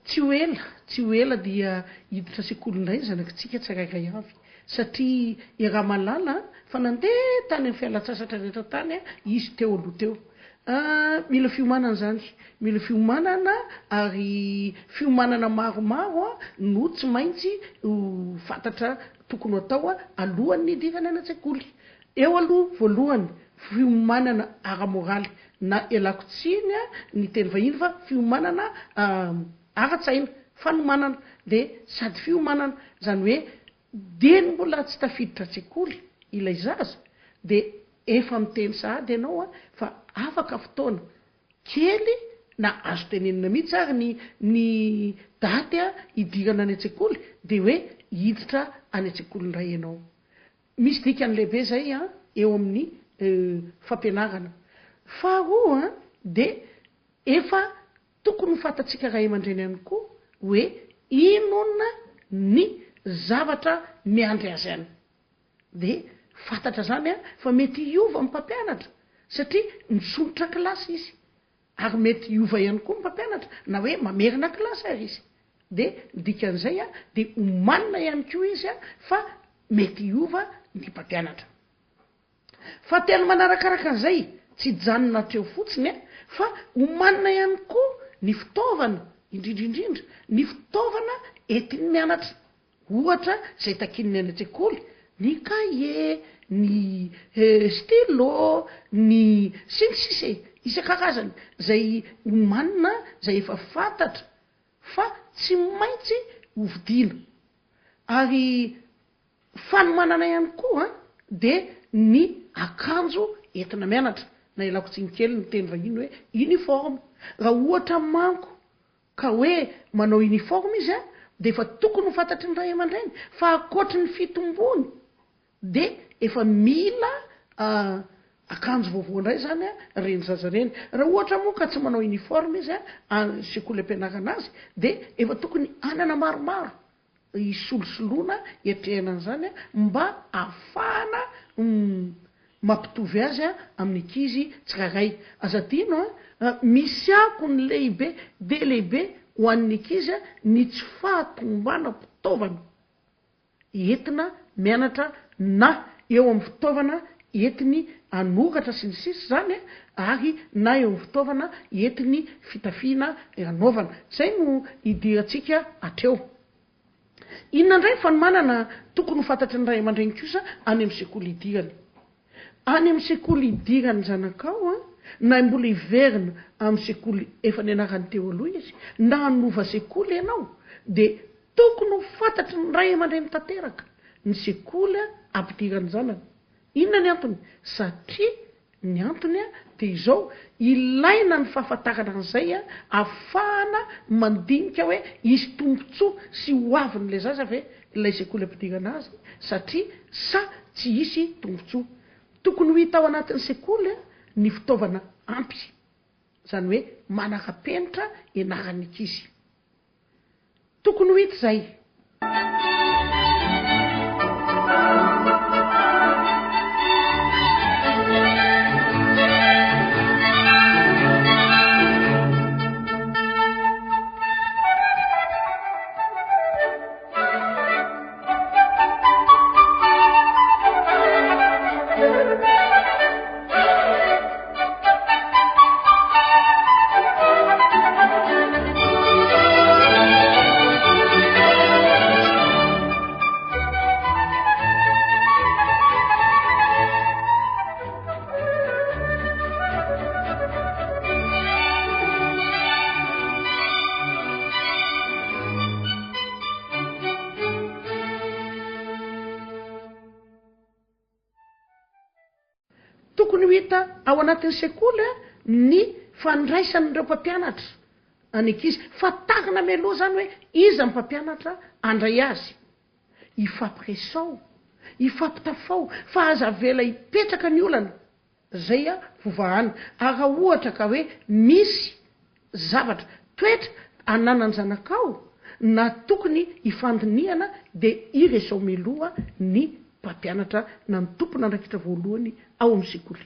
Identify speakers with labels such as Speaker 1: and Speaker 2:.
Speaker 1: Tsy ho ela, tsy ho ela dia hiditra sekoly indray ny zanakitsika tsirairay avy satria i Ramalala fa nandeha tany amin'ny fialantsasatra rehetra tany izy teo aloha teo. Mila fiomanana izany, mila fiomanana ary fiomanana maromaro no tsy maintsy ho fantatra tokony ho atao alohan'ny hidirana any an-tsekoly. Eo aloha voalohany fiomanana ara-moraly na ialako tsiny ny teny vahiny fa fiomanana ara-tsaina, fanomanana dia sady fiomanana, izany hoe dieny mbola tsy tafiditra an-tsekoly ilay zaza dia efa miteny sahady ianao fa afaka fotoana kely na azo tenenina mihitsy ary ny ny daty hidirana any an-tsekoly dia hoe hiditra any an-tsekoly indray ianao. Misy dikany lehibe izay eo amin'ny fampianarana. Faharoa dia efa tokony ho fantatsika ray aman-dreny ihany koa hoe inona ny zavatra miandry azy any. Dia fantatra izany fa mety hiova ny mpampianatra satria misondrotra kilasy izy. Ary mety hiova ihany koa ny mpampianatra na hoe mamerina kilasy ary izy. Dia ny dikan'izay dia omanina ihany koa izy fa mety hiova ny mpampianatra. Fahatelo manarakaraka an'izay, tsy hijanona hatreo fotsiny fa omanina ihany koa ny fitaovana, indrindra indrindra ny fitaovana entiny mianatra. Ohatra izay takian'ny any an-tsekoly, ny kahie, ny stylo, ny sy ny sisa e, isan-karazany izay omanina izay efa fantatra fa tsy maintsy hovidiana. Ary fanomanana ihany koa dia ny akanjo entina mianatra, na ialako tsiny kely ny teny vahiny hoe uniforme. Raha ohatra manko Ka hoe manao uniforme izy an, dia efa tokony ho fantatry ny ray aman-dreny fa ankoatry ny fitombony dia efa mila akanjo vaovao indray izany an, ireny zaza ireny. Raha ohatra moa ka tsy manao uniforme izy an, any sekoly ampianarana azy dia efa tokony hanana maromaro hisolosoloana hiatrehana an'izany mba hahafahana mampitovy azy amin'ny ankizy tsirairay. Aza adino an, misy akony lehibe dia lehibe ho an'ny ankizy ny tsy fahatombanam-pitaovana entina mianatra na eo amin'ny fitaovana entiny hanoratra sy ny sisa izany ary na eo amin'ny fitaovana entiny fitafiana hanaovana. Izay no idirantsika hatreo. Inona indray ny fanomanana tokony ho fantatry ny ray aman-dreny kosa any amin'ny sekoly idirany? Any amin'ny sekoly idiran'ny zanakao, na mbola hiverina amin'ny sekoly efa nianarany teo aloha izy, na hanova sekoly ianao, dia tokony ho fantatry ny ray aman-dreny tanteraka ny sekoly ampidiran'ny zanany. Inona ny antony? Satria ny antony dia izao, ilaina ny fahafantarana an'izay ahafahana mandinika hoe hisy tombontsoa sy ho avin'ilay zaza ve ilay sekoly ampidirana azy satria sa tsy hisy tombontsoa. Tokony ho hita ao anatin'ny sekoly ny fitaovana ampy, izany hoe manara-penitra ianaran'ny ankizy. Tokony ho hita izay. Tokony ho hita ao anatin'ny sekoly ny fandraisan'ireo mpampianatra ny ankizy. Fantarina mialoha izany hoe iza ny mpampianatra handray azy. Ifampiresao, ifampitafao fa aza avela hipetraka ny olana. Zay a vovahana. Ary raha ohatra ka hoe misy zavatra, toetra ananan'ny zanakao na tokony hifandinihana dia iresao miloha ny mpampianatra na ny tompon'andraikitra voalohany ao amin'ny sekoly.